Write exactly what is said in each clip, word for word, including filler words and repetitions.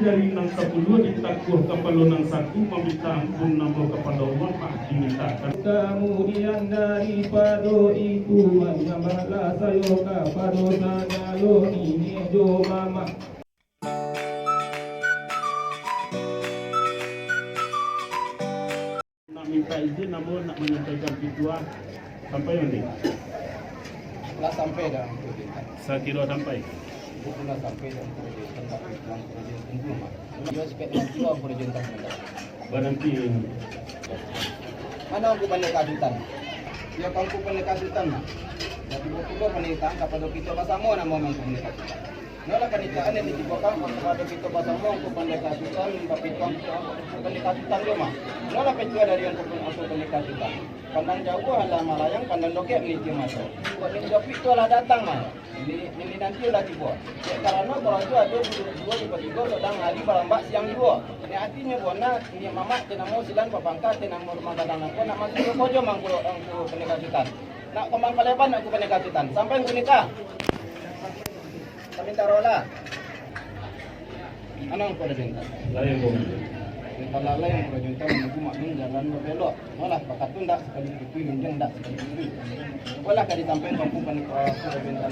Jari nan sapuluah ditakuah kapalo nan satu, maminta ampun namo kapado Allah, maaf dimintakan. Kamudian daripado itu, manyambahlah sayo kapado sagalo niniak jo mamak. Nak minta izin ambo nak manyampaikan pituah, sampai mandi? Lah sampai dah, Angku Sultan. Sakiro sampai. Itu lah sampai dah, Angku Sultan, tapi Angku Sultan tunggu mah. Iyo, sikek nanti lah, Angku Sultan, sebentar. Baranti. Mano Angku Pandai Kasutan? Iyo, Angku Pandai Kasutan mah. Jadi, batua panitahan kapado kito basamo namo Angku Pandai Kasutan. Inolah panitahan yang ditibokan kapado kito basamo Angku Pandai Kasutan, bapituah Angku Pandai Kasutan tu mah. Inolah pituah dari Angku, Angku Pandai Kasutan. Pandang jauah lah malayang, pandang dokek maniti mato. Buat nini David tu lah datang mah. Nini, nini nanti lah tibo. Dek karano karajo ado duo, duo tibo-tibo sadang ari barambak siang juo. Ini artinyo buana, niniak mamak, ti namo silan papangka, ti namo rumah gadang nangko, nak masuak ko jo mah Angku, Angku Pandai Kasutan. Nak kambang paleban, Angku Pandai Kasutan. Sampai Angku nikah. Samintaro lah. Mano Angku Rajo Intan? Lain, Bang. Minta lalai Angku Rajo Intan, Angku maklum jalan babelok. Malah, bakatu ndak sakali putui, linjang ndak sakali putui. Apolah ka disampaikan Angku Pandai, Angku Rajo Intan,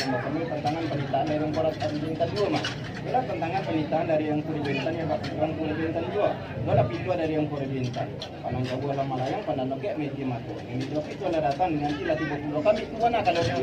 tantangan panitahan dari Angku Rajo Intan juo mah. Apolah tantangan panitahan dari Angku Rajo Intan yang bak Angku Rajo Intan juo. Apolah pituah dari Angku Rajo Intan. Pandang jauah lah malayang, pandang dokek maniti mato. Nini David tu lah datang, nanti lah tibo pulo kami tu, mano kalau dia.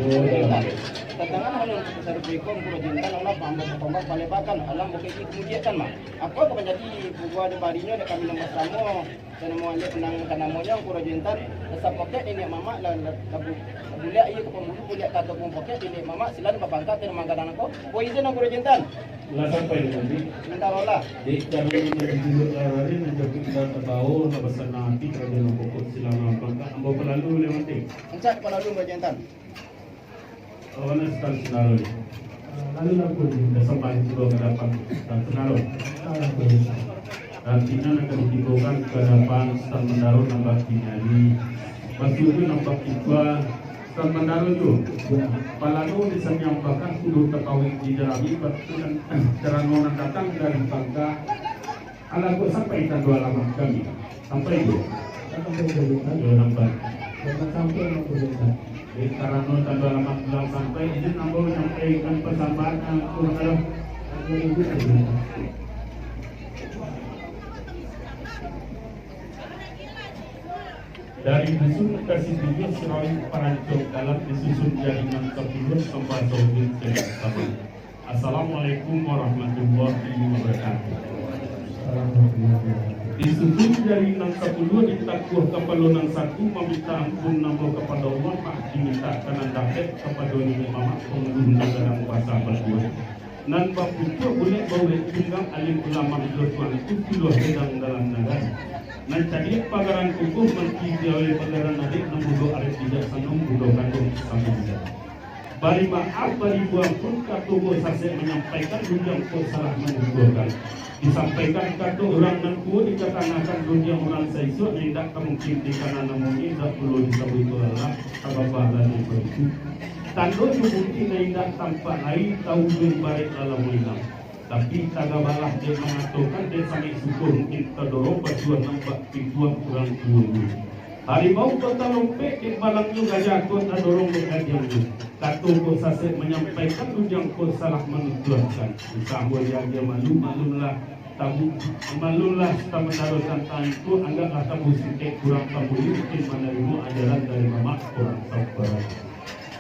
Tantangan hanyo sarupo iko, Angku Rajo Intan, alah pambak-pambak palebakan, alah bukik di kamudian mah. Apo ka manjadi buah di barinyo dek kami nan basamo, dan mau alek pandang ka namonyo, Angku Rajo Intan, dasar pokek niniak mamak lah, lah, lah bu-, buliak iyo ka pambulu, buliak ka atau pun pokek niniak mamak, silan ka pangka, ti namo gadang nangko. Ko izin, Angku Rajo Intan. Lah sampai di nanti. Samintaro lah. Dek karano nan dijuluak lah lari, nan japuik indak tabawo, lah basana ati karajo nan pokok, silang lah pangka, ambo palalu lewat ti. Rancak palalu, Rajo Intan. Lawan Sutan Sundaro ni. Lalu lah pun. Dah sampai sudah ka dapan Sutan Sundaro. Artinyo nan ka ditibokan ka dapan Sutan Mandaro nan bak kini ari. Basuo tu nan bak kipua Sutan Mandaro tu. Palano di samiang bakah kudo takawik di jarami, batuan carano nan datang dari bangka. Alah kok sampai tando alamat kami? Sampai tu. Sampai tu, Ustaz. Yo, nampak. Jangan sampai, Ustaz. Dek karano tando alamat bilang sampai, izin ambo manyampaikan pasambahan nan kurang alah. Dari dusun Kasih Tujuh, Serawi Parancong Dalam, disusun jaringan sapuluah, sambah saudin saiman. Assalamualaikum warahmatullahi wabarakatuh. Disusun jaringan sapuluah, ditakuah kapalo nan satu, maminta ampun namo kapado Allah, maaf dimintakan nan dapek kapado niniak mamak pangulu nan gadang basa batua. Nan baputuah bulek baurek tunggang, alim ulama jo tuanku, piluah gadang dalam nagari. Nan cadiak pagaran kukuah, mangki piawai pagaran adek, nan mudo arek bijaksano, mudo kanduang samo mudo. Bari maaf, bari ampun, kato kok sasek manyampaikan, rundiang kok salah manutuahkan. Disampaikan kato urang nan tuo, dikatangakan rundiang urang saisuak, nan indak ka mungkin dikana namonyo, indak pulo disabuik urang lah, sabab lah nan baitu. Tando jo bukti nan indak tampak lai, tau jo ibarek lah lamo ilang. Tapi tagabalah dek mangatokan, dek sanak suko mungkin tadorong, basuah nan bak pituah urang tuo dulu. Harimau kota lompek, dek balangnyo gajah kok tadorong dek gajiangnyo. Kato kok sasek manyampaikan, rundiang kok salah manutuahkan. Usah ambo diagiah malu, maklumlah tabu, maklumlah Sutan Mandaro tantang itu, anggaplah tabu singkek kurang tabu ini mungkin manarimo ajaran dari mamak kurang sabar.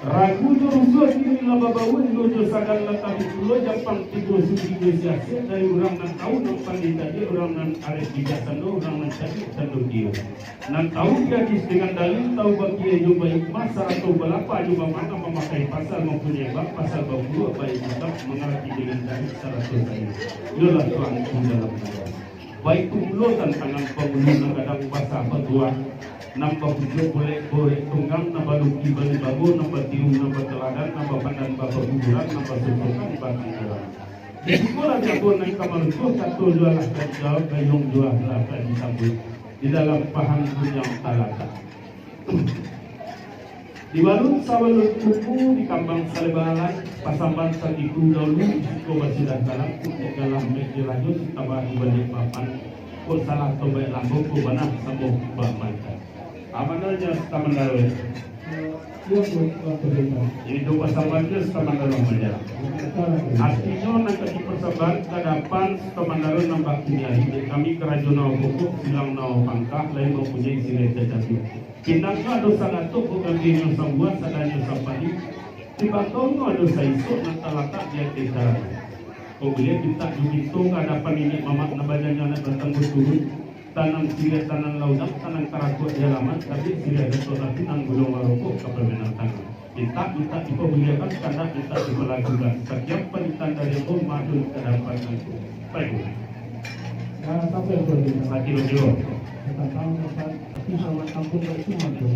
Ragu jo rusuah kini lah babauah, ilo jo sagan lah tabik pulo, japang tigo suci jo sia-sia, dari urang nan tau nan pandai tadi, urang nan arek bijaksano, urang nan cadiak tando kiro. Nan tau gadis dengan dalil, tau bakiai jo bahikmah, sarato balapa jo bamanah, mamakai pasal mampunyai bab, pasal bapuruak baik mantap, mangarati dengan dalil sarato saiyo. Iyolah tuanku dalam nagari. Baitu pulo tantangan pangulu nan gadang basa batua, nan bapucuak bulek baurek tunggang, nan baluki balibago, nan batiung nan bataladan, nan bapandan bapaguguran, nan basosokan batangguran. Di sikolah jago nan ka marusuah, kato juo lah ka dijawab, gayuang juo lah ka disambuik, di dalam paham tu nan talatak. Dibalun sabalun kuku, dikambang saleba alai, Pasambahan sagitu daulu, siko basidah kalam, kok galah mek dirajo, sitambah dibaliak papan, kok salah tombek lambo, kok bana sambuah bamanta. Amanahnya Sutan Mandaro. Iyo, Tuan Pendeta. Iduik pasambahan Sutan Mandaro manjalang. Artinyo, nan ka dipasambahan ka dapan Sutan Mandaro nan bakini ari, dek kami karajo nan bapokok, silang nan bapangka, lai mampunyai siriah cacabiak. Pinangnyo ado saratok, kok gambianyo sambuah, sadanyo sapadi. Timbakau ado saisuak nan talatak di ateh caranyo. Kok buliah pintak jo pinto ka adapan niniak mamak nan bajanyo anak batanggo turun, tanang siriah, tanang laudang, tanang karakuak di alaman, tabiak siriah Datuak Lapinang, gulung marokok ka pamenang tangan. Mintak, mintak dipabuliakan, kandak mintak dipalakukan. Sakian panitahan dari ambo, madun ka adapan angku. Baik. Nah, sampai tu lagi. Sakilo-kilo. Tantang masalah, tapi sama kampung tak cuma tu.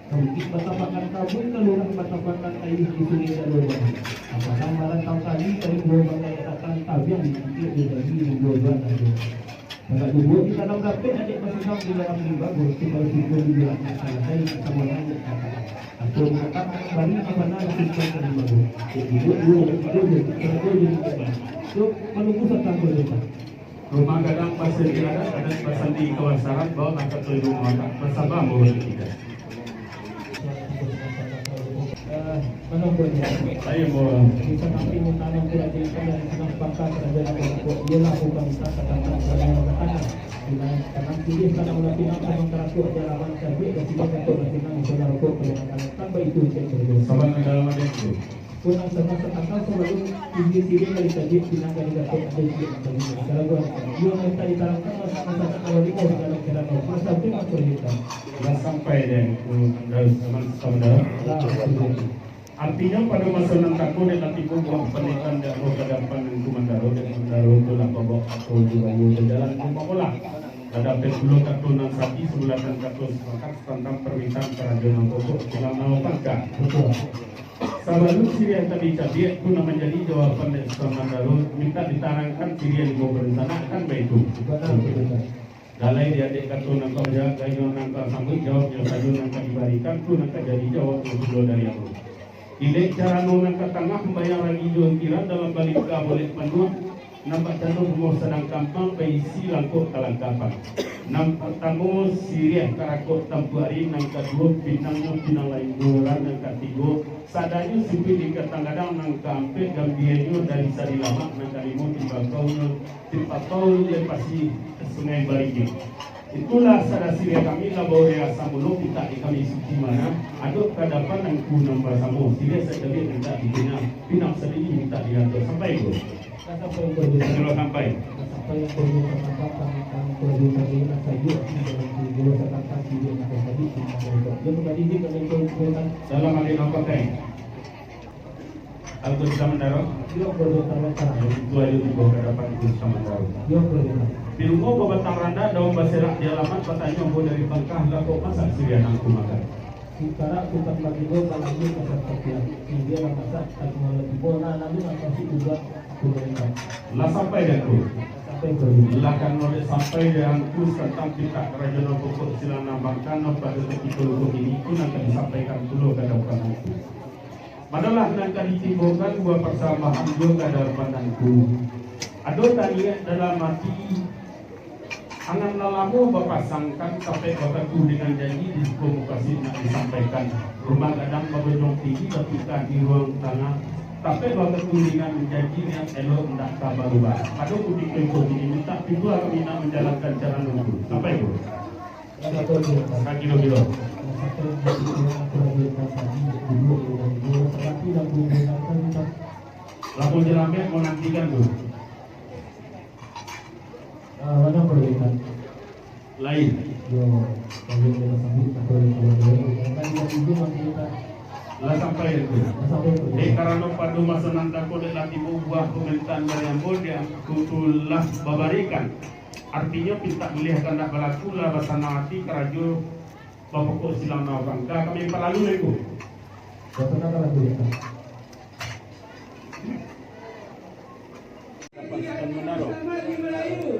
Bukik batapakan kabun, kalurah batapakan aia di Sungai Daluaban. Padang marantau tali, tali duo bagai akan tabiang di bukik di bagi duo-duo tali. Tagak duduak di dalam dapek, adik basinang di dalam limbago, tinggal tigo di dalam saladai, samo nangek kata. Atau mangakak bari di mana lakukan ka limbago. Dek duduak duo, dek tigo, dek tigo, dek tigo. Tu manunggu satang kau datang. Rumah gadang basandi adat, adat basandi kawasaran, bawalah kato ibu mangakak, basaba mawali kida. Eh, mano buatnya? Ayo, mo. Bisa tapi mutanam tidak diikan dari silang pangka kerajaan Bangkok. Iyalah bukan bisa katakan kerajaan Bangkok. Dengan tanam pilih tanam ulah pinang, tanam karakuak jalaman cabiak, dan tidak katakan bisa narokok, kalau makan tambah itu cek kerja. Sabar di dalam adik tu. Kurang sama seakal sabalun tinggi siriah kali kaji, pinang kali dapek, ado ciek mangkali. Kalau gua, gua minta ditarangkan masak-masak awal limo di dalam kerana. Masa tu mangko hitam. Lah sampai deh, ku Daus, aman, saudara. Lah, itu dia. Artinyo, pado maso nan tako dek lah tibo buah panitahan dek roh kadapan nan kumandaro, dek mandaro tu lah pabok atau di bayu bajalan tu mamolah. Lah dapek pulo kato nan sati, sabulatan kato sapakat tantang parmintaan karajo nan pokok, silang nan bapangka. Betul. Sabalun siriah tadi cabiak tu nan manjadi jawaban dek Sutan Mandaro, mintak ditarangkan siriah limo barencanakan baitu. Bana, Pendeta. Dalai di adek kato nan ka bajawab, gayo nan ka sambuik, jawabnyo sajo nan ka dibarikan, tu nan ka jadi jawabnyo pulo dari ambo. Ilek carano nan ka tangah, mambayang ragi jo ukiran, dalam balingka bolek panuah, nan bakcando bungo sadang kampang, baisi langkok kalangkapan. Nan partamo siriah karakok tampuari, nan kaduo pinangnyo pinang lain duo, nan katigo sadanyo sipik di katang gadang, nan kaampek gambianyo dari sari lamak, nan kalimo timbakaunyo timbakau lepasi Sungai Barigi. Itulah sada siriah kami lah bauraian samulo, pintak di kami suci mana, adok kadapan angku nan basamo, siriah sacabiak mintak dipinang, pinang sadikik mintak diatur. Sampai tu. Sampai tu. Sampai tu. Dalam alik nan pakai. Angku Sutan Mandaro. Yo, Pendeta. Itu ajo tibo ka dapan Angku Sutan Mandaro. Yo, Pendeta. Di rumah babatang randak, daun baserak di alamat, batanyo ambo dari Bangka, lah kok masak siriah nan angku makan. Sikarak Sutan Bagindo, balanjut masak tapian. Siriah lah masak, tapi malam tibo, nah, lalu masak si ubat, Pendeta. Lah sampai dek angku. Sampai, Pendeta. Lah karano dek sampai dek angku, tantang pintak karajo nan pokok, silang nan bangka, nan pado takito luko kini, tu nan ka disampaikan pulo ka dapan angku. Manolah nan ka ditibokan buah parsambahan jo ka dapan angku. Ado taniaik dalam ati, angan lah lamo bapasangkan, tapek bakatu dengan janji di siko mukasuik nak disampaikan. Rumah gadang babojong tinggi, bapikah di ruang tangah, tapek bakatu dengan janji, niaik elok indak ka barubah. Pado kutiko iko kini mintak pituah kami nak manjalankan carano tu. Sampai tu. Sakilo-kilo. Lampung jalamek manantikan tu. Lain. Lah sampai tu. Lah sampai tu. Dek karano pado maso nan tako dek lah tibo buah pamintaan dari ambo, dek angku tu lah babarikan. Artinyo, pintak buliah kandak balaku, lah basanang ati, karajo bapokok silang nan bapangka, kami palalu, Angku. Basanang balaku, yo.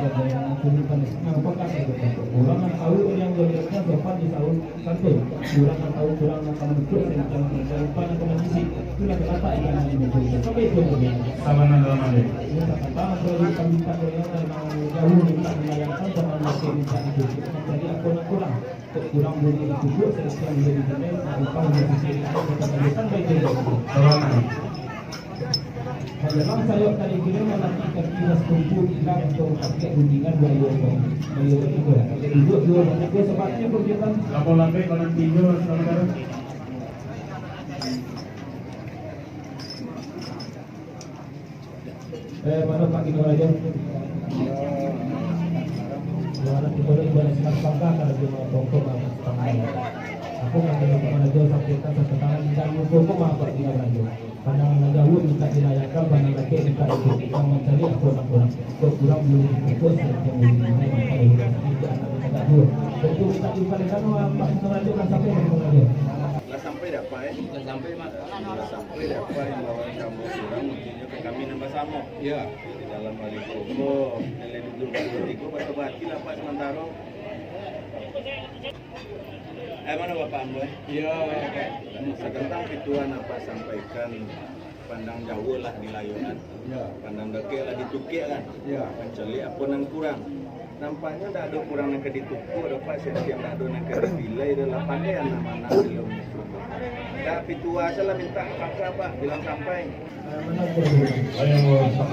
Urang nan tahu urang nan ka manutuik, sehingga lupa nan ka masisi. Itulah kalatak ikan nan dimuncul. Sampai itu yang mulia. Sabana dalam ade. Minta kata, kalau kami tak boleh, memang jauh minta dilayangkan, jangan masih minta itu. Jadi, apa nak kurang? Kok kurang boleh ditutup, saya siang boleh ditutup, tak lupa boleh sisir. Sampai itu yang mulia. Sabana. Dalam sayok tadi kini, mananti kaki ras tumpu, ilang atau pakai guntingan dua ayam. Dua ayam itu, ya. Duduk dua ayam itu, sebabnya pun kita. Lapor lambe, mananti dulu, saudara. Eh, mana Pak Gino Rajo? Mana kita boleh buat sinar pangka, kalau dia mau tongkol, mau tongkol. Aku nggak tahu Pak Rajo sampai kan, sampai tangan, minta tongkol, mau Pak Gino Rajo. Pandang nan jauah minta dilayangkan, pandang dakek minta ditutup. Urang mancari apo nak kurang. Kok kurang boleh ditutup, silakan boleh ditutup. Kalau tidak, tidak akan minta dua. Kok itu minta diparekan, Pak Gino Rajo, kan sampai, Pak Gino Rajo. Lah sampai dapek, eh? Lah sampai, Mak. Lah sampai dapek imbauan kamu surang, untuaknyo ka kami nan basamo. Iya. Di dalam hari ko, nilai duduk dua tigo, batobat lah, Pak, samantaro. Eh, mano Bapak ambo, eh? Iya. Satantang pituah nan Apak sampaikan, pandang jauah lah dilayangkan. Iya. Pandang dakek lah ditutuik kan. Iya. Mancaliak apo nan kurang. Nampaknyo ndak ado kurang nan ka ditutuik doh, Pak, setiap ndak ado nan ka dipilai doh lah, pandai anak-anak alun. Dah pituah salah minta maaf, Pak, bilang sampai. Ayo, Pak.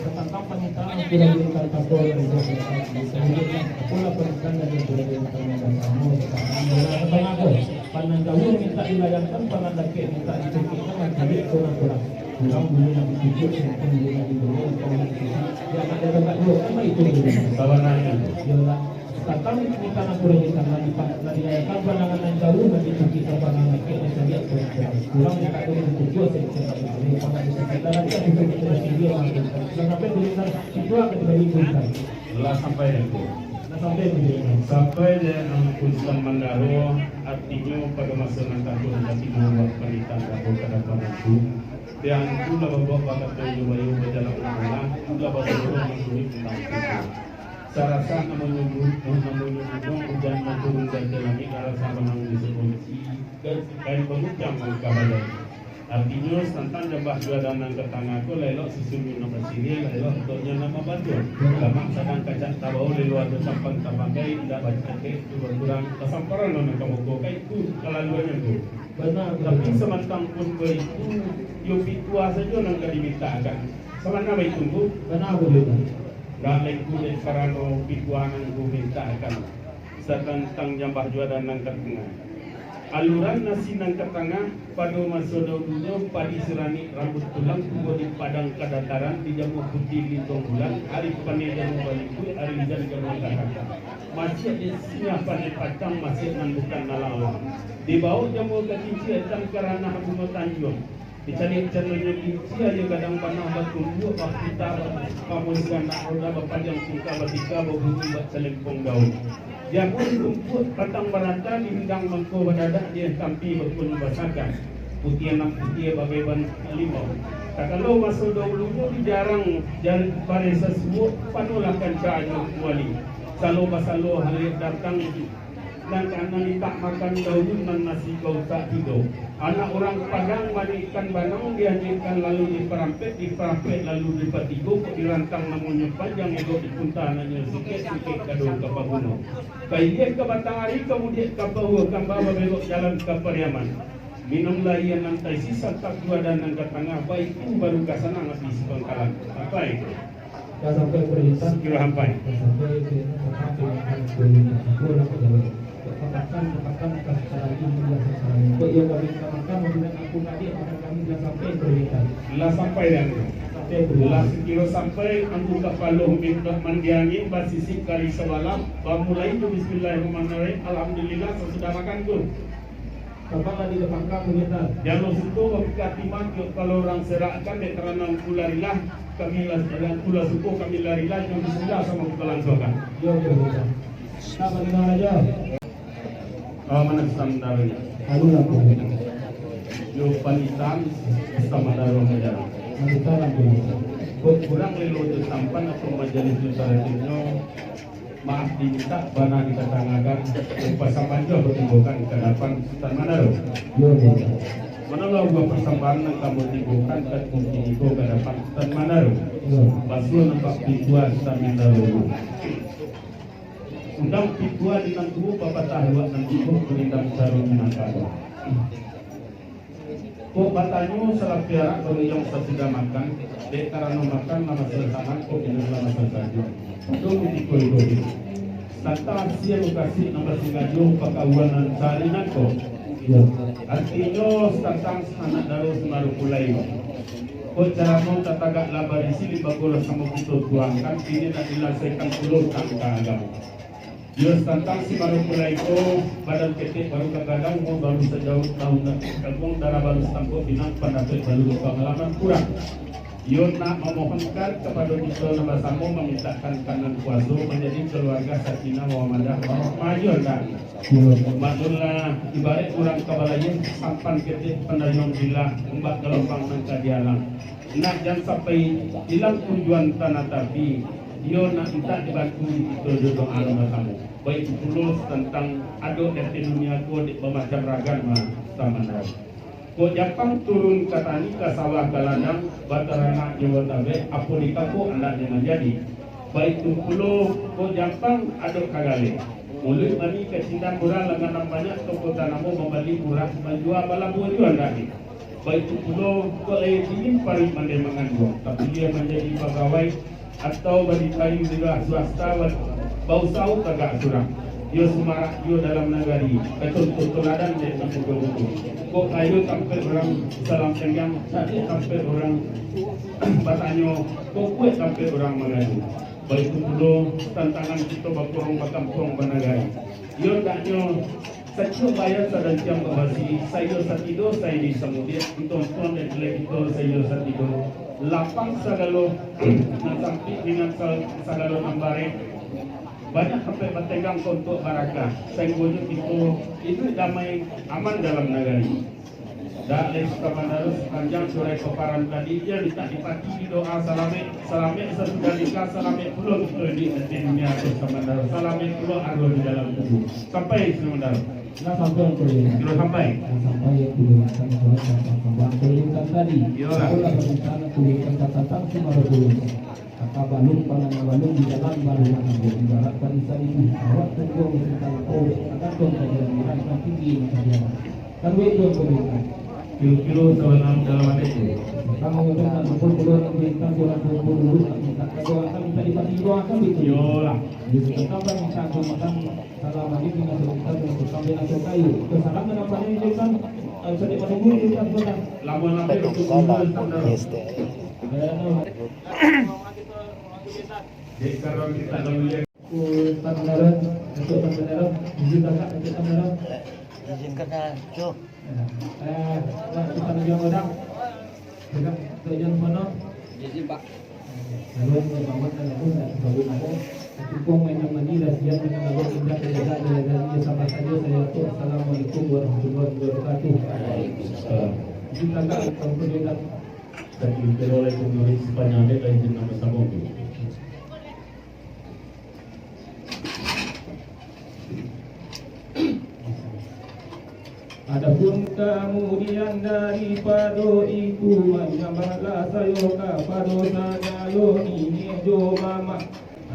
Tentang permintaan kurang dari kata-kata yang disampaikan, apolah permintaan dari kurang dari kata-kata yang sama, pertama, adalah pertama, Pak. Pandang jauah minta dilayangkan, pandang dakek minta dicukupkan, mancari kurang-kurang. Kurang dulu yang dituju, sempurna dulu yang diberi, yang kurang dikasih. Ya, tak ada tempat dua, kan itu dulu. Sabananyo. Iyolah. Tatang minta nan kurang di sana, di pa-, nan dilayangkan pandangan nan jauah, nan dicukupkan pandangan dakek, mancari kurang-kurang. Kurang minta dulu dituju, sempurna dulu yang kurang dikasih. Dalam itu, kita tinggi, yang kurang. Jangan sampai kurang. Lah sampai, Angku. Lah sampai, Angku. Sampai dek Angku Sutan Mandaro, artinyo pado maso nan tadi, nan tadi buah panitahan Angku ka dapan Angku. Dek Angku lah babuek bakato jo bayo bajalan ka tangah, tu lah baturun mangkulik tantang Angku. Sarasa namonyo bu-, namonyo bunuang, ujan nan turun dari langik, lah rasa banang di sabuah bisi, kain bangucang mangka badai. Artinyo, satantang jambah juadan nan ka tangah ko, lah elok susunnyo nan basiriah, lah elok antoknyo nan mambantuak. Lamak sadang kacak tabao, lelo ado tampang tabangkai, indak bacakek tu bakurang, tasamparan nan ka muko, ka itu kalaluannyo tu. Bana, tapi bana. Samantang pun baitu, yo pituah sajo nan ka dimintakan. Samana baitu, Ngku? Bana, bana. Ndak lai, Ngku, dek karano pituah nan Ngku mintakan. Satantang jambah juadan nan ka tangah. Aluran nasi nan ka tangah, pado maso dahulunyo, padi siranik rambuik tulang, tubo di padang kadataran, di jamuah putiah lintong bulan, ari paneh jamuah balimbuik, ari ujan jamuah kahakak. Masiak di singah paneh pacang, masiak nan bukan nan lawa. Dibaok jamuah ka cincia, tan ka ranah bungo tanjuang. Dicaliak calonyo kincia, iyo gadang panah batumbuak, baputa, ba-, bamusuahan nak roda, bapanjang tingkah batika, babunyi bak calempong daun. Jamuah tumpuak batang barata, dihindang mangko badadak, dieh tampi bakun basaka. Putiah nan putiah bagaiban limau. Takalo maso dahulunyo dijarang jar-, baresa suok, panuahlah kanca ajo kuali. Salo basalo haliak datang, nan ka nan mintak makan daun, nan nasi ka utak tigo. Anak urang Padang manikan banang, dianyuikkan lalu diparampek, diparampek lalu dipatigo, kok dirantang namonyo panjang, elok dipunta nan nyo sikek, sikek gado ka paguno. Ka iliak ka batang ari, ka mudiak ka pauah, kamba babelok jalan ka Pariaman. Minumlah aia nan taisi, santap juadan nan ka tangah, baitu baru ka sanang ati si pangkalan. Sampai. Ka sampai perintah. Kiro sampai. Ka sampai perintah, sampai makan perintah. Aku nak jawab. Kepakatan, kepakatan, kas salari, mulia sasari. Kok iyo kami ka makan, makan aku tadi, makan kami dah sampai perintah. Lah sampai dah. Sampai perintah. Lah sakiro sampai, Angku Kapalo mintak mandi angin, basisik kari sabalah, bamulai jo Bismillahirrahmanirrahim, Alhamdulillah, sasudah makan tu. Sampailah di depan kamu, Mister. Jan lo suko bapikua timang, kok kalau urang serakkan, dek karano Angku larilah, kami lah, Angku lah suko, kami larilah, jan bismillah samo Angku kalangsuangkan. Yo, yo, yo. Nah, bagaimana aja? Ah, mana Sutan Mandaro? Anu lah, Pak. Yo, panitan Sutan Mandaro saja. Panitan lah, Pak. Kok kurang lelo jo tampan atau majelis jo taratinyo, maaf dimintak, bana dikatangakan, pasambahan jo batibokan ka dapan Sutan Mandaro. Yo, yo. Manolah buah pasambahan nan ka batibokan ka kunci iko ka dapan Sutan Mandaro. Yo. Basuo nampak pituah Sutan Mandaro. Undang pituah di nan tuo, papatah luak nan tibo, kurindang saru Minangkabau. Kok batanyo, salah piarak baru yang sasudah makan, dek karano makan lah maso sanang, kok minum lah maso sajuak. Tu kutiko iko, santang asie mukasuik nan basingajo pakauan nan sahari nangko. Artinyo, santang anak daro Sumaru Pulai. Kok carano tatagak lah barisi, limbago lah samo kito tuangkan, kini nak dilasaikan pulo tantang agamo. Iyo, satantang si Sumaru Pulai ko, badan ketek baru ka gadang, umua baru sajauah taun nan ka gadang, darah baru satampuk pinang, pandapek baru pangalaman kurang. Iyo nak mamohonkan kapado kito nan basamo, mamintakan tangan kuaso, manjadi kaluarga sakinah, mawadah, warahmah, iyo kan? Maklumlah, ibaraik urang ka balayia, sampan ketek pandayuang bilah, ombak galombang nan ka dialang. Nak jan sampai ilang tujuan tanah, tapi iyo nak mintak dibantu kito jo doa nan basamo. Baitu pulo tantang adok di ateh dunia ko dek bamacam ragam mah samanaro. Kok Japang turun ka tani, ka sawah, ka ladang, bataranak jo batabek, apo dikapok andaknyo manjadi. Baitu pulo kok Japang adok ka galeh. Muluik manih kacindak murah, langan nan banyak toko tanamo mambali murah, manjua balabuah juo andaknyo. Baitu pulo, kok layia dingin paruik mandeh mangandua, tapilia manjadi pagawai atau badikayu di luar swasta, ba-, bausaho tagak surang. Iyo sumarak juo dalam nagari, ka contoh toladan dek nan mudo-mudo. Kok kayo tampek urang salang pinggang, cadiak tampek urang batanyo, kok kuaik tampek urang mangadu. Baitu pulo, tantangan kito bakurung bakampuang banagari. Iyo andaknyo saciok bayan sadanciang babasi, saiyo satido saini samudiak, ditonton dek kito saiyo satido. Lapang sagalo nan sampik dengan sa-, sagalo nan barek. Banyak tampek batenggang ka untuak barakah, sainggonyo kito iduik damai aman dalam nagari. Dak lai Sukamandaro, sapanjang surai paparan tadi, iyo mintak dipati di doa salamaik, salamaik sasudah nikah, salamaik pulo kito di, di dunia ko Sukamandaro, salamaik pulo arwah di dalam kubua. Sampai Sukamandaro. Lah sampai yang kuliah. Sudah sampai. Lah sampai yang kuliah. Kan sholat dan sambah kuliah tadi. Iyolah. Itulah permintaan kuliah tentang Sukamandaro kuliah. Kata balun, pananya balun, di dalam baru makan. Ibarat padi salibu, awak tunggu musim talapau, dek tagantong kajian, iran nan tinggi nan kajian. Kaduik tuan pemerintah. Kilo-kilo sabanam dalam ati tu. Kamu itu nak kumpul dulu, nak minta kurang kumpul dulu, nak minta kadoakan, minta dipati doakan gitu. Iyolah. Jadi, tetap minta doakan, salam lagi, minta doakan, minta doakan, minta doakan. Itu salam dan apa ni, itu kan, eh, sedih menunggu, itu kan, itu kan. Lama-lama itu, itu kan, itu kan. Yes, deh. Eh, no. Dek, kalau kita nak melihat. Ku Tan Menaran, Datuk Tan Menaran, izin kakak, Datuk Tan Menaran. Izin kakak, cuk. Ya. Eh, Pak, kita lagi yang orang. Dekat, Datuk Jan Pono. Izin, Pak. Lalu, Muhammad dan aku, dan sebagainya. Cukup main yang mandi, dah siap dengan lawan indah, jaga, jaga, jaga, sama saja, saya tu. Assalamualaikum warahmatullahi wabarakatuh. Waalaikumsalam. Izin kakak, kalau perlu, dan Tapi kiro lai pun murid sepanjang dek lai di nama sabab tu. Adapun kamudian daripado itu, manyambahlah sayo kapado sagalo niniak jo mamak,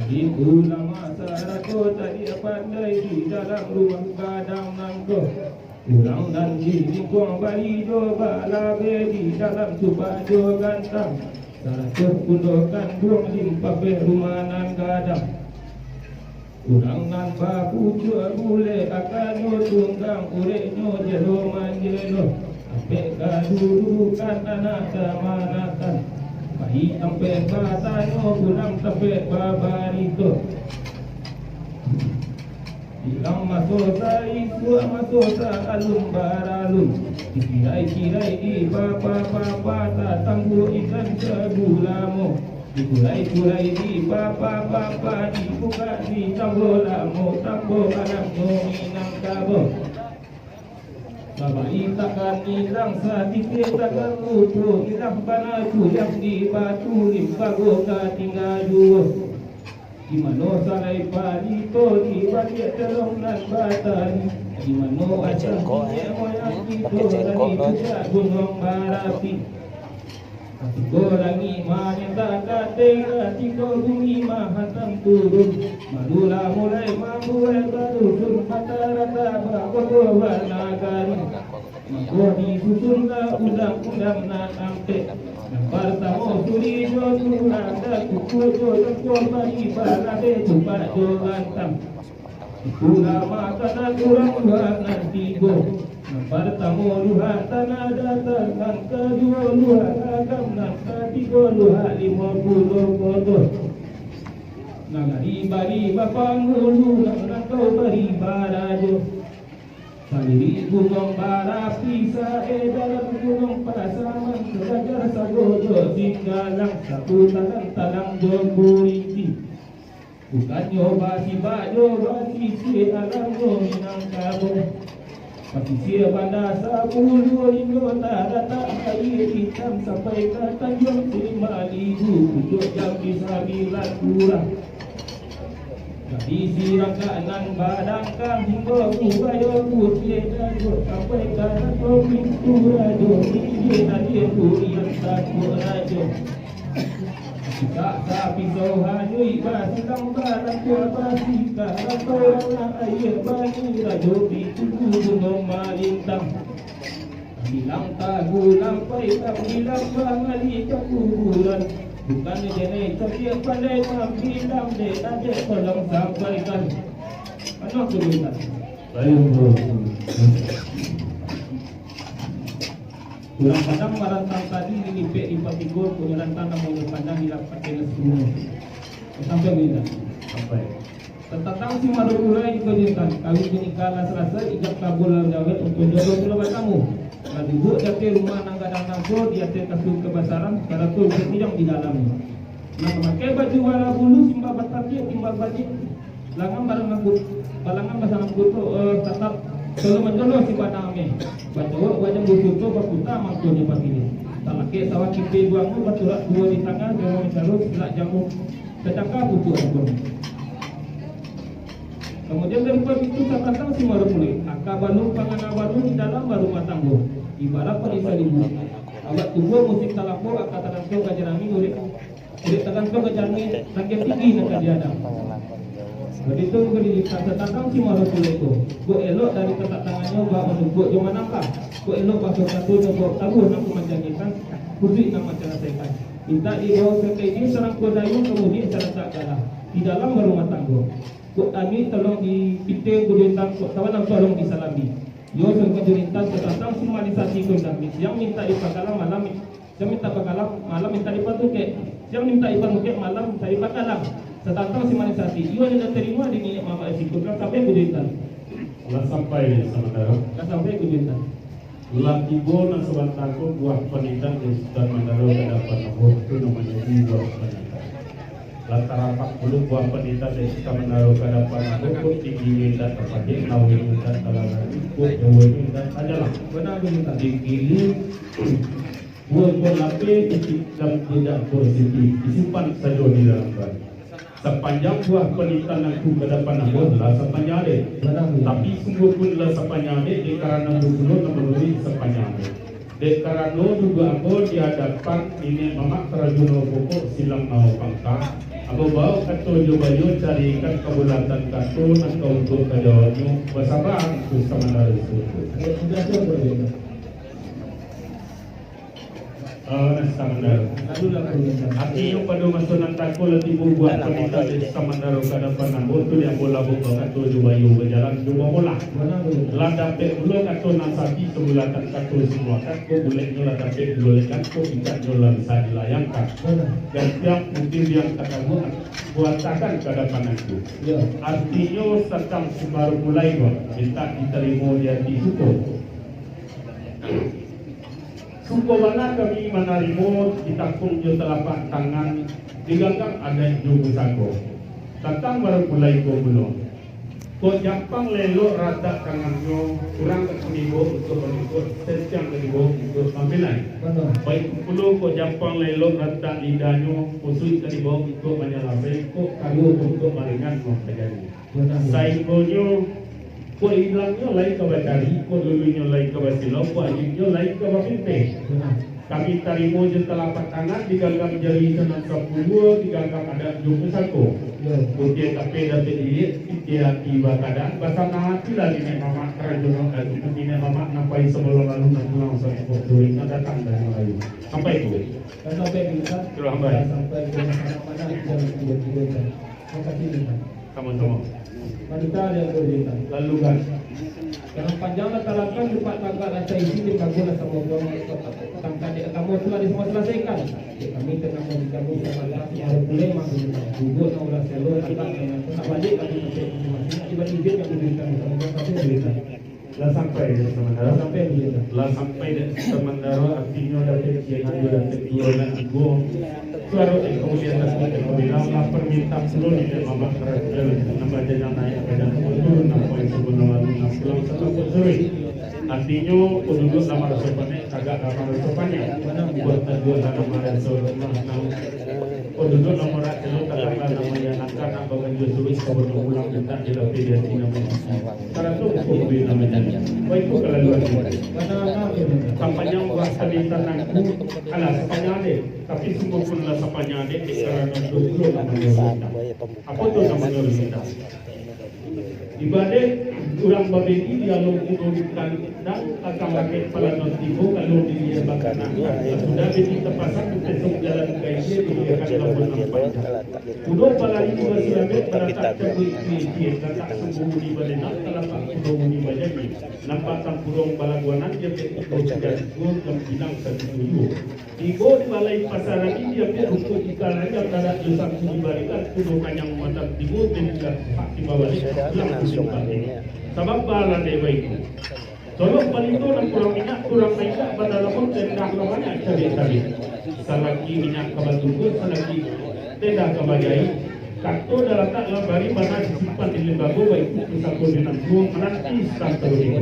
alim ulama sarato cadiak pandai di dalam rumah gadang nangko. Urang nan di lingkuang bali jo balabeh di dalam supak jo gantang, sarato pundo kanduang limpah pek rumah nan gadang. Urang nan bapucuak bulek akannyo tunggang ureknyo jelo manjelo, ampek kadudukan anak kamanakan, pai ampek batanyo pulang tampek babarito. Bilang maso saisuak, maso saalun baralun, dikirai-kirai, dipapa-papa, tatangguak ikan sagulamo. Dikurai-kurai, dipapa-papa, dibukak, ditambo lamo, tambo alamnyo Minangkabau. Sabaik takkan ilang, satitiak takkan lupo, ilang bana cuyang di batu, limbago ka tingga juo. Di mano salai palito, di baliak telong nan batali, di mano asal niniak moyang kito dari puncak Gunuang Marapi. Katiko langik manentang kateh, katiko bumi mahantam turun, marulah mulai mambuek barusun, bata-rata bakoto banagari. Mako disusunlah undang-undang nan ampek. Nan partamo suri jo tulang, datuak jo tangkuak, bari balabeh, cupak jo gantang. Itulah makanan urang luhak nan tigo. Nan partamo luhak tanah data, nan kaduo luhak agam, nan katigo luhak limo puluah koto. Nagari bari bapangulu, nan rantau bari barajo. Salirik Gunuang Marapi, saedaran Gunuang Pasaman, Sabanjar, Sagojo, Singgalang, saputaran Talang jo Kuriti. Bukannyo basibak jo basisia, alamnyo Minangkabau. Pasisia Banda Sapuluah Indo, taratak Aia Itam sampai ka Tanjuang Simalibu, pucuak Jambi Sambilan Kurang. Dari Sirangkak nan badangkang hinggo Kubayo Putiah Dago, sampai ka Rantau Pintu Rajo, Ilia Alia Durian Tangkuak Rajo. Sikak sapisau hanyuik basilang, balatua basilang, rantau ranah aia bani rajo, pitunggu gunung malintang. Bilang tagulang pailang, bilang mangali ka kuburan. Bukan jenai cadiak pandai mambilang, dek adek tolong sampaikan. Mano tu minta? Baik, bro. Urang Padang marantang tadi, dilipek dipatigo, punyo rantang namonyo pandang, dilapek kena sumo. Sampai minta. Sampai. Tatatang si Marapulai dikojintan, kawin jo nikah lah salasai, ijab kabul lah jawek, untuak jodoh tu lah batamu. Lah duduak di ateh rumah nan gadang nangko, di ateh kasua kabasaran, sarato bukik pijang di dalamnyo. Nan mamakai baju wara bulu, simbah batandiak, timbal bajik, langan basanang kut-, balangan basanang kuto, eh, tatap solo manjolo si bana ameh. Bacowok wajan busuto, bakuta mangkonyo patiliang. Talakek sawah kipe duo anggur, baturak duo di tangah, dewa mancaro silak jambu. Sadangkan putuak ampun. Kamudian, dari itu, tatatang si Marapulai, aka balu, pangana balu, di dalam barumah tanggo. Ibarat panisa limbu. Awak tubuah musim talapo, aka tagantuang ka jarami, urek, urek tagantuang ka jarami, tangga tinggi nan ka diadang. Baitu, baitu, tatatang si Marapulai tu. Kok elok dari tatatangannyo, bak manungkuk jo manangkah. Kok elok baso katonyo, bak taruah nan ka manjanjikan, kusuik nan mancalasaikan. Mintak dibawo ka kaidi sarangkuah dayuang, kamudian saratak galah di dalam barumah tanggo. Kok tangik tolong dipinta, kok lintang, kok tawalang tolong disalami. Iyo, sangko jo lintang, tatatang si Manis Ati kondang. Siang mintak dipakalam, malam, siang mintak pakalam, malam mintak dipatungkek. Siang mintak dipatungkek, malam mintak dipakalam. Tatatang si Manis Ati, iyo ndak tarimo di niniak mamak di situ, lah sampai ka jo lintang. Lah sampai, Samantaro. Lah sampai ka jo lintang. Lah tibo nan sabanta ko buah panitah di Sutan Mandaro ka dapan ambo, tu nan manjadi buah panitah. Lah tarapak pulo buah panitah di Sutan Mandaro ka dapan ambo, kok tingginyo indak tapatik, lauiknyo indak talarang, kok jauahnyo indak tajalang. Bana tu, Sutan. Digiling buah ko lapeh, titikan indak positif, disimpan sajo di dalam bari. Sapanjang buah panitah nan tu ka dapan ambo, lah sapanjang dek. Bana tu. Tapi sungguahpun lah sapanjang dek, dek karano ambo pulo nan manuruik sapanjang dek. Dek karano duduak ambo di adapan niniak mamak Karajono Pokok Silang Nawo Pangka, ambo bawo kato jo bayo carikan kabulatan kato nan ka untuak ka jawabnyo, basaba tu Samantaro Sutan. Iyo, sudah tu, Bro. Ah, Samantaro. Artinyo, pado maso nan tako lah tibo buah panitah di Samantaro ka dapan ambo, tu di ambo labuah bakato jo bayo bajalan jo bamolah. Lah dapek pulo kato nan sati, sabulatan kato simuakan, kok buleknyo lah dapek dibulekkan, kok picaknyo lah bisa dilayangkan. Gantiang putiah yang katamu buatakan ka dapan angku. Artinyo, satang si Marapulai ko, mintak ditarimo di ati suko. Suko bana kami manarimo, ditangkuang jo talapak tangan, diganggam adaik jo pusako. Tatang Marapulai ko pulo. Kok jampang lah elok ratak tangannyo, urang ka dibawo untuak manukuak, tentiang ka dibawo untuak mampilai. Baitu pulo, kok jampang lah elok ratak lidahnyo, pusuik ka dibawo untuak manyalasai, kok karuah untuak maringan mangkajani. Sainggonyo, kok ilangnyo lai ka bacari, kok luluihnyo lai ka basilau, kok ajuiknyo lai ka bapinteh. Kami tarimo jo talapak tangan, diganggam jari nan sapuluah, diganggam adaik jo pusako. Putiah tapeh dapek diliek, pitiah ati bakadaan, basanang ati lah niniak mamak Karajono, eh, niniak mamak nan pai sabalun lalu, nan pulang sakukuak sore, nan datang dari Malayu. Sampai tu. Sampai tu, Ustaz. Sampai. Sampai tu, anak-anak, jangan tiba-tiba, Ustaz. Makasih, Ustaz. Samo-samo. Lalu, kan. Dalam panjang lah tarangkan, lupak tagak lah taisi, dipagu lah samo buang, tangkak dek kamu tu lah disemua selesaikan. Dek kami tengah mau diganggu, sama lah, si Arif Pulai mah dulu. Duduk nak ulah selo, tagak dengan tu, nak balik lagi ke masing-masing, nak tiba-tiba nak diberikan, sama-sama diberikan. Lah sampai dek Samantaro. Lah sampai dek Samantaro, artinyo dapek siang ajo dapek duo nan tigo. Suaro dek kamudian dapek dek kamudian lah permintaan pulo dek mamak karajo, nambah janjang naiak, janjang turun, nampak itu benang lalu, nan pulang satapak sore. Artinyo, kok duduak lah maraso panek, tagak lah maraso panek. Buah tajuah lah maraso lamah, nah. Penduduk nomor satu, katakanlah namanya angka nak baganjua suruik, kawan pulang mintak dilapeh di hati namonyo. Sarato buku duit namonyo. Wah, itu kalaluan. Sapanjang buah tali tanangku, alah, sapanjang dek. Tapi sungguahpun lah sapanjang dek, dek karano dulu namonyo lintang. Apo tu namonyo lintang? Ibarat urang babedi di alun gunung Kandang, takang langik palanon tigo, kalau diliek bakanak. Sudah bedi tapasang, di pesong jalan ka ilia, diliek ka labuan nan panjang. Kudo balari di basi abek, balatak cabuik ilia-ilia, latak sumbu di balenang, talatak kudo di bajanji. Nampak tampurong balaguanan, di abek tigo tiga tigo, jam pinang satu tujuh. Tibo di balai pasaran, diambiak rumput ikan ayam, dadak jo sapu dibalikan, kudo kanyang matan tibo, bengkak hak tiba balik, pulang kudo balik. Sabab baladai baitu. Tolong palito nan kurang minyak, kurang minyak, badalamun tendah lah banyak cabiak-cabiak. Salaki minyak ka batungkus, salaki tendah ka bajahik. Kato dah latak lah bari, bana disimpan di limbago, baitu pusako di nan tuo, mananti santaro tibo.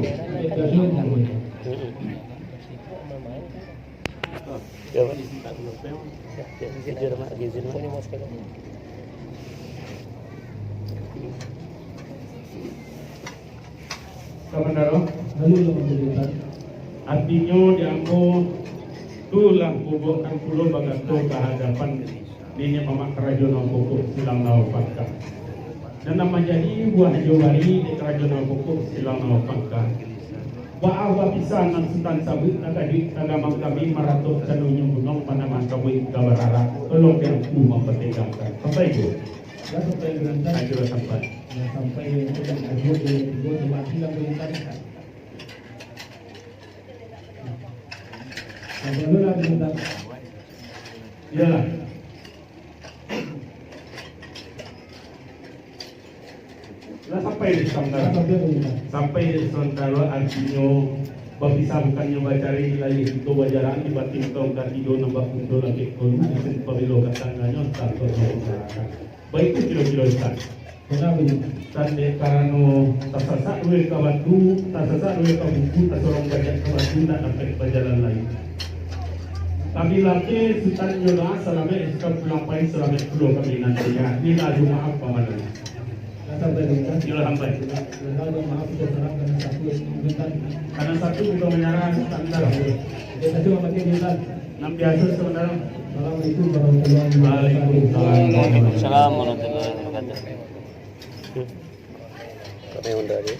Yo, Pak. Yo, yo, izin, Pak. Izin, Pak. Kamandaro, artinyo di ambo tu lah bubuakkan pulo bagato ka hadapan niniak mamak karajo nan pokok silang nan pangka. Nan, nan manjadi buah jo bari di karajo nan pokok silang nan pangka. Baa bapisan nan Sutan sabuik, takajuik tagamang kami, maratok tanunyo gunuang, panamah kabuik ka bararak, tolong di Angku mampategangkan. Sampai tu. Lah sampai, Guranta. Ajo sampai. Lah sampai, ajo dari tigo, cuma tinggal Guranta. Sampai dulu lah, Guranta. Iyolah. Lah sampai di Santaro. Sampai di Santaro, artinyo bapisah bukannyo bacari, di lahia kito bajarak, di batin kaum katigo, nambah kundo langik kolu, di simpang bilo ka tanganyo, tanto nyo. Baitu kiro-kiro, Ustaz. Kenapa ni? Tan dek karano tasasak duo ka batu, tasasak duo ka buku, tasorong bajak ka batu, ndak dapek bajalan lai. Kami lakeh Sutan jo doa, salamaik Sutan pulang pai, salamaik pulo kami nanti, ya. Inilah Jumaat pamalan. Iyolah, sampai. Karena satu kita menyerah, Sutan dah. Nan biasa sebenarnya. Assalamualaikum warahmatullahi wabarakatuh. Waalaikumsalam warahmatullahi wabarakatuh. Kami undang dia.